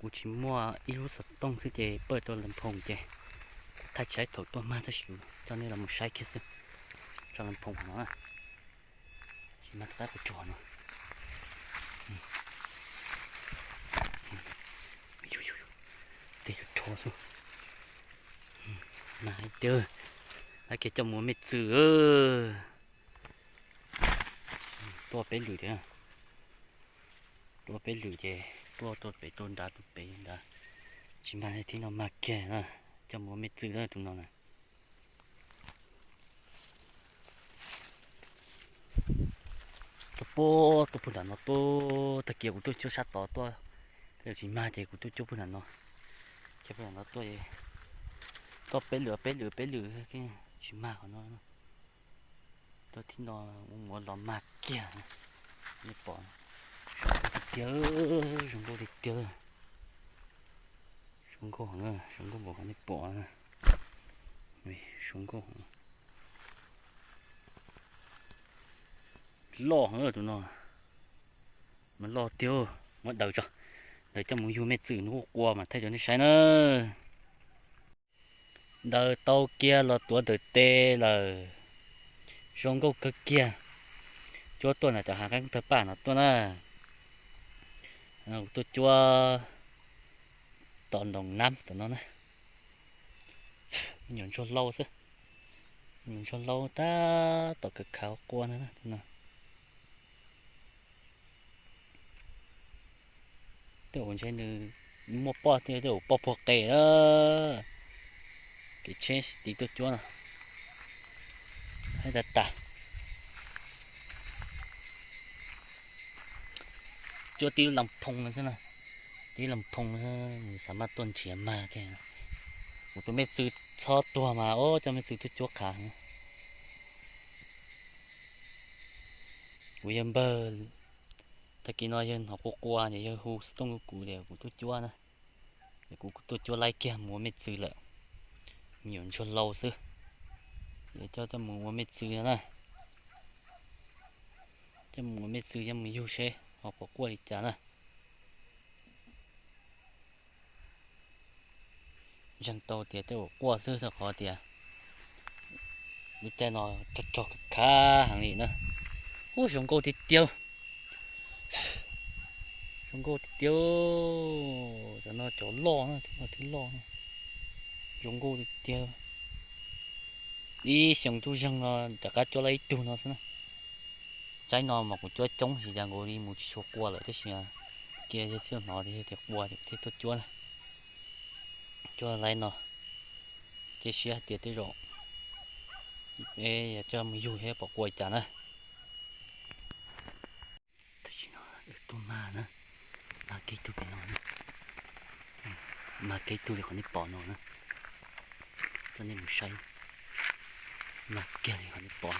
Kuv tsis muaj ib lub xov tooj xwb ces pawj rau las phoos ces kuv thaij tsis tau thaum tuaj mag tab sis kuv coj nej los mus saib kiag xwb. Tso las phoos no na, tsis mag rov qab kuv tso no. Tej rho xwb, mag tiag. Lawv kiag coj mus ua mej txwm. Tuaj peb lwm thiab, tuaj peb lwm ces tuaj tuaj pem tuaj nrad tuaj pem nrad, tsis mag li. Thib no mag kiag na, coj mus ua mej txwm na tus no na. Tuaj puag, tuaj puag nram no tuaj, tag kis kuv tuaj cuab sab tod tuaj, tsis mag ces kuv tuaj cuab puag nram no, cuab puag nram no tuaj, tuaj peb lwm peb lwm peb lwm, tsis mag qhov no. Tuaj thib no mus ua los mag kiag. Nej pom, zoo nkauj tiag tiag, zoo nkauj tiag tiag. Zoo nkauj heev, zoo nkauj npaum qhov nej pom. Zoo nkauj, loj heev tus no. Mas loj tiag, muab daws tso, daws coj mus yug mej txwm hnub qua mas thaij rau nej saib na. Daws tau kiag los tuav ntawm tes lawm. Zoo nkauj kawg kiag. Cuab tuaj nram cov hav qeeb tawg paj no tuaj na. Kuv tuaj cuab tom ntoos nab tom no na. Me nyuam ntsuag hlau xwb, me nyuam ntsuag hlau tab tom kawg khav qua na no. Tej zaum ntshe nws muaj poj thiab, tej zaum poj puag qe na. Kev tsheb tiv tuaj cuab no, haib tas tas. Cuab tib lub las phoo no xwb na, tib las phoo xwb, nws xav maj tuaj nrhiav mag kiag. Kuv tus mej txwv txhob tuag mas, o, coj mej txwv tuaj cuab qhav. Kuv yawg npawg, tag kis no yawg hnov qua qua ces yawg hu xov tooj rau kuv tias kuv tuaj cuab na. Es kuv tuaj cuab laib kiag mus ua mej txwv lawm. Me nyuam ntsuag hlau xwb, es coj coj mus ua mej txwv no na. Coj mus ua mej txwv, coj mus yug seb ho puas quaj li cas na. Ntseeg tau tias tej zaum quaj xwb, rau qhov tias lub caij no rog rog khav heev li na. Ub, zoo nkauj tiag tiag. Zoo nkauj tiag tiag. Cov no cov loj na, thib no thib loj na. Zoo nkauj tiag tiag. Ib xyoo tub zeeg no rov qab cuab lawm ib tug no xwb na. Tsaib no mas kuv cuab coob ces cas nkaus li mus tsis tshua qua lawm, tab sis kiag yawg txawj hnov tias yawg tias qua ces kuv thiaj tuaj cuab na. Cuab laib no, cia siab hais tias tej zaum yog coj mus yug thiab puas qua li cas na. Tam sim no wb tuaj mag na, mag kiag ib tug pem no na, mag kiag ib tug li qhov nej pom no na. Coj nej mus saib, mag kiag li qhov nej pom.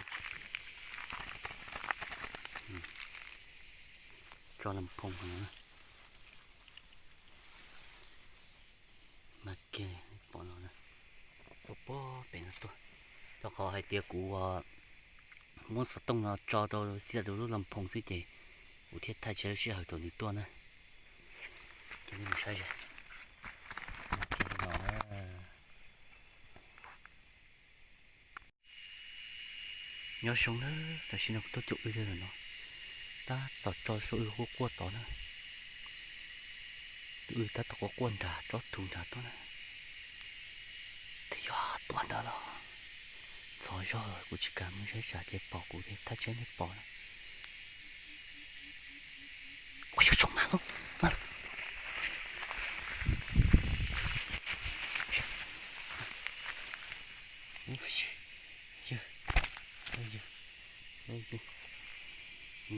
Tso las phoo qhov no na. Mag kiag li pom no na, tuaj puag pem no tuaj. Rau qhov hais tias kuv muab xov tooj no tso rau xib lub las phoo xwb ces kuv thiaj thaij tsis lub sij hawm thaum nws tuaj na. Coj nej mus saib. Nyob zoo na, tam sim no kuv tuaj cuab wb lawm no, tab tom tso saum wb quaj quaj tod na. Tus wb tab tom quaj quaj nrad tsob tug nrad tuaj na. Twb yog tuaj ntawd los txhos zog kuv tsis kam mus saib tsam ces pom kuv thiaj thaij tsis nej pom na. Ua yog tsoom mag no, mag lawm.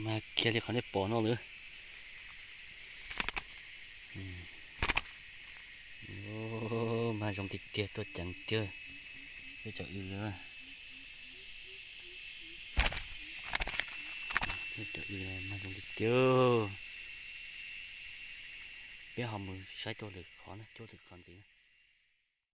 Mag kiag li qhov nej pom no lawm. Mag zoo tiag tiag, tuaj ceev tiag. Peb cov wb, peb cov wb mag zoo tiag tiag. Peb ho mus saib rau lwm qhov na, cuab lwm qhov ntxiv na.